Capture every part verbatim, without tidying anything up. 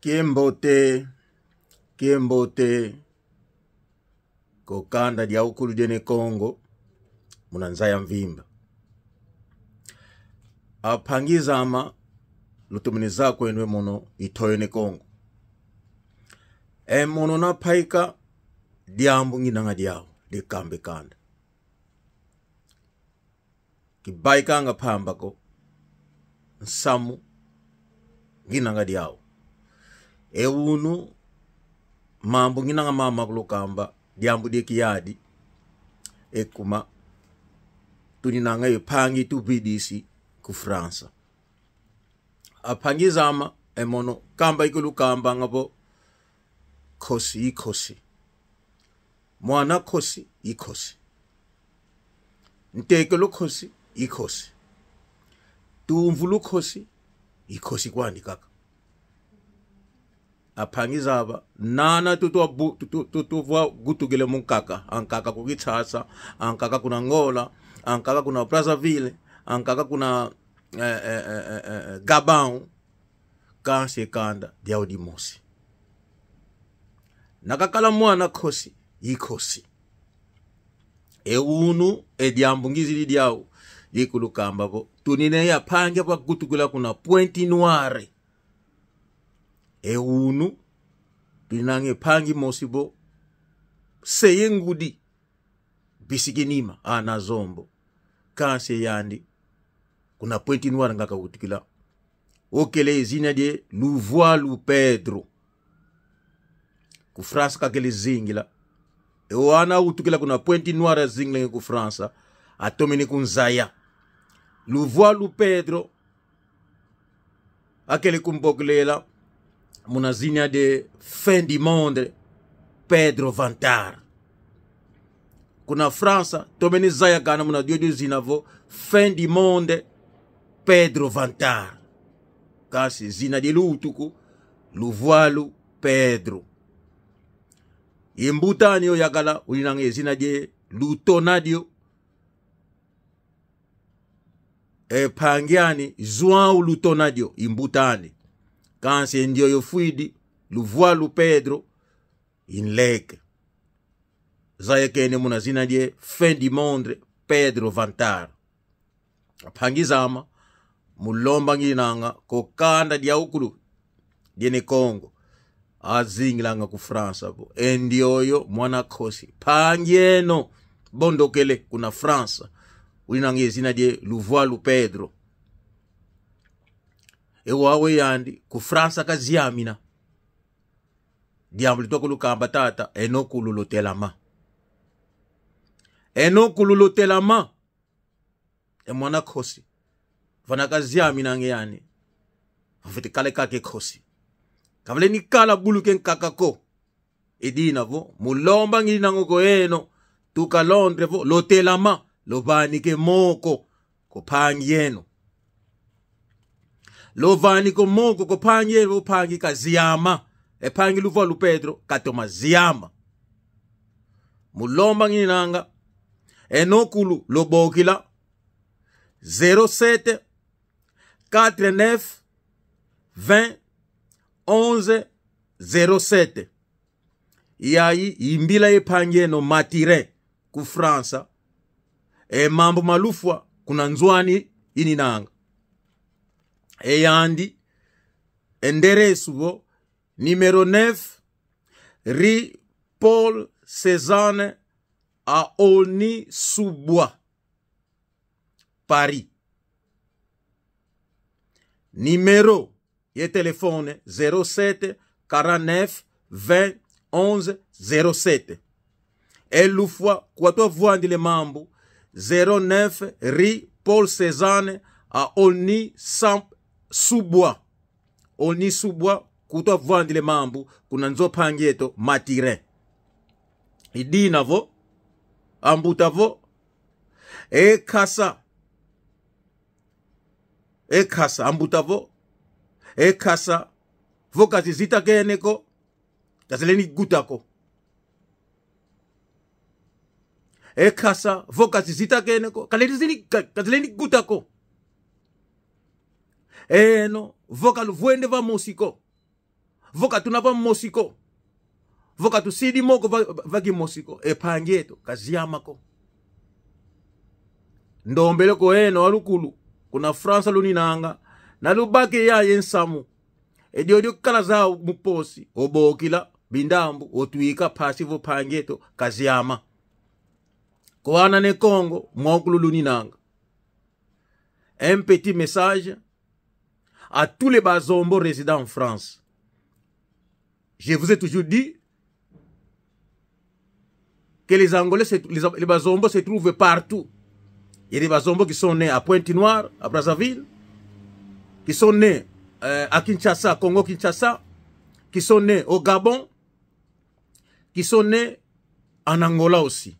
Kiambote, kiambote, ko kanda diawukulu dia Ne Kongo, muna nza ya mvimba. Ampangi zame, lutomene zaya kweno e mono i ntoyo Ne Kongo. E mono na mpaika, diambu nginanga diau, dia kamba e kanda. Kivaikanga mpamba ko, nsamu nginanga diau. E unu, mambu nginanga mama kulukamba, diambu dia kiadi. E kuma, tuninanga ye mpangi atuvidisi ku França. Ampangi zame, e mono kamba ikulukambanga vo, nkosi i nkosi. Mwana nkosi i nkosi. Ntekelo nkosi i nkosi. Tumvulu nkosi i nkosi kwandi kaka. Ampangi zame, nana tu twa bu-, tu, tu, tu, tuvwa wutukila mu nkaka. Ankaka ku Kinshasa, ankaka kuna Angola, ankaka kuna Brazzaville, ankaka kuna, eh, eh, eh, eh, eh, eh, Gabão. Kansi e kanda diau dimosi. Na kakala mwana nkosi i nkosi. E unu, e diambu ngizidi diau, dikulukamba vo, tunina ye ampangi ava wutukila kuna Pointe-Noire. E unu, tuninanga ye mpangi mosi vo, se ye ngudi, bisiki nima, ana Zombo. Kansi yandi, kuna Pointe-Noire nga kawutukila, okele zina dia Luvwalu Pedro. Ku França kakele zingila. E wana awutukila kuna Pointe-Noire azingila ku França, atomene kunzaya. Luvwalu Pedro akele kumbokelela muna zina dia Fin du Monde, Pedro Vantar. Kuna França, tomene zayakana muna diodio zina vo Fin du Monde, Pedro Vantar. Kansi zina dia luwutuku, Luvwalu Pedro. Ye mbuta ani yo yakala, uninanga ye zina dia Lutonadio. E mpangi ani, João Lutonadio, i mbuta ani. Kansi e ndioyo fwidi, Luvwalu Pedro, i nleke. Zayakene muna zina dia Fin du Monde, Pedro Vantar. Ampangi zame, mu lomba nginanga, ko kanda diawukulu dia Ne Kongo, azingilanga ku França vo, e ndioyo mwana nkosi, mpangi eno, bondokele kuna França, uninanga ye zina dia Luvwalu Pedro. E wau e yandi, ku França kaziamina. Diambu ditwa kulukamba tata, eno kulu lutelama. Eno kulu lutelama. E mwana nkosi, vana kaziaminanga yani, vafwete kala kaka e nkosi. Kavalendi kala bulu kia nkaka ko. I dina vo, mu lomba nginanga ko eno, tuka Londres vo, lutelama, luvanika e moko ku mpangi eno. Luvanika e moko ku mpangi eno, mpangi kaziama. E mpangi Luvwalu Pedro katoma ziama. Mu lomba nginanga, eno kulu lubokila zéro sept, quatre neuf, vingt, onze, zéro sept. Yayi i mbila ye mpangi eno Mathurin ku França. E mambu ma lufwa kuna nzo ani ininanga. E yandi, endereço vo, numéro neuf, rue Paul Cézanne, à Aulnay-sous-Bois, Paris. Numéro ye telefone, zéro sept, quarante-neuf, vingt, onze, zéro sept. E lufwa, kwa twa vwandila e mambu, zéro neuf, rue Paul Cézanne, à Aulnay-sous-Bois. Aulnay-sous-Bois, ku twa vwandila e mambu, kuna nzo mpangi eto Mathurin. I dina vo, ambuta vo, e nkasa. E nkasa, ambuta vo, e nkasa, vo ka zizitakene ko, ka zilendi wuta ko. E nkasa, vo ka zizitakene ko, ka lendi zini-, ka, ka zilendi wuta ko. Eno, vo ka luvwende vamosi ko. Vo ka tuna va mosi ko. Vo ka tusidi moko va, va kimosi ko. E mpangi eto, ka ziama ko. Ndombele kwa yeno alukulu, kuna France luninanga, na lubake yayi e nsamu. E diodio kala zau mu posi, obokila, bindambu, otwika mpasi vo mpangi eto, ka ziama. Kwa ana Ne Kongo, mwankulu luninanga. Un petit message à tous les Bazombo résidant en France. Je vous ai toujours dit que les Angolais, se- les, les Bazombo se trouvent partout. Il y a des Bazombo qui sont nés à Pointe-Noire, à Brazzaville, qui sont nés euh, à Kinshasa, Congo-Kinshasa, qui sont nés au Gabon, qui sont nés en Angola aussi.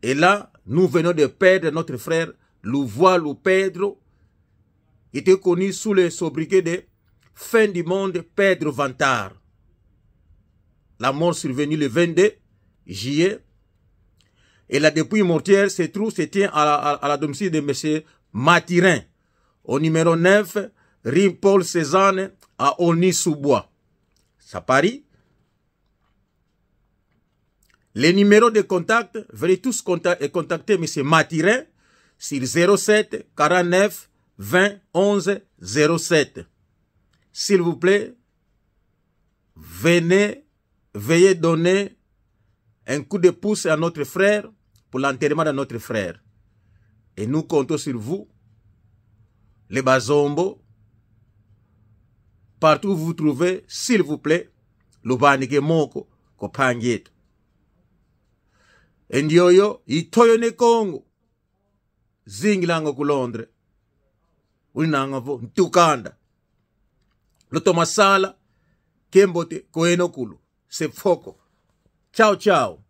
Et là, nous venons de perdre notre frère Louvois Lou Pedro, qui était connu sous le sobriquet de Fin du monde, Pedro Vantard. La mort survenue le vingt-deux juillet. Et la dépouille mortuaire se trouve, se tient à la, à, à la domicile de monsieur Mathurin, au numéro neuf, rue Paul Cézanne, à Aulnay-sous-Bois. C'est à Paris. Les numéros de contact, veuillez tous conta- et contacter monsieur Mathurin sur zéro sept quarante-neuf vingt onze zéro sept. S'il vous plaît, venez, veuillez donner un coup de pouce à notre frère pour l'enterrement de notre frère. Et nous comptons sur vous, les Bazombo, partout où vous vous trouvez, s'il vous plaît, luvanike moko kwa mpangi eto. E ndioyo i Toyo Ne Kongo, zingilanga ku Londres. Uninanga vo ntu kanda. Lutoma sala, kiambote kwa yeno kulu. Se mfoko. Ciao, ciao.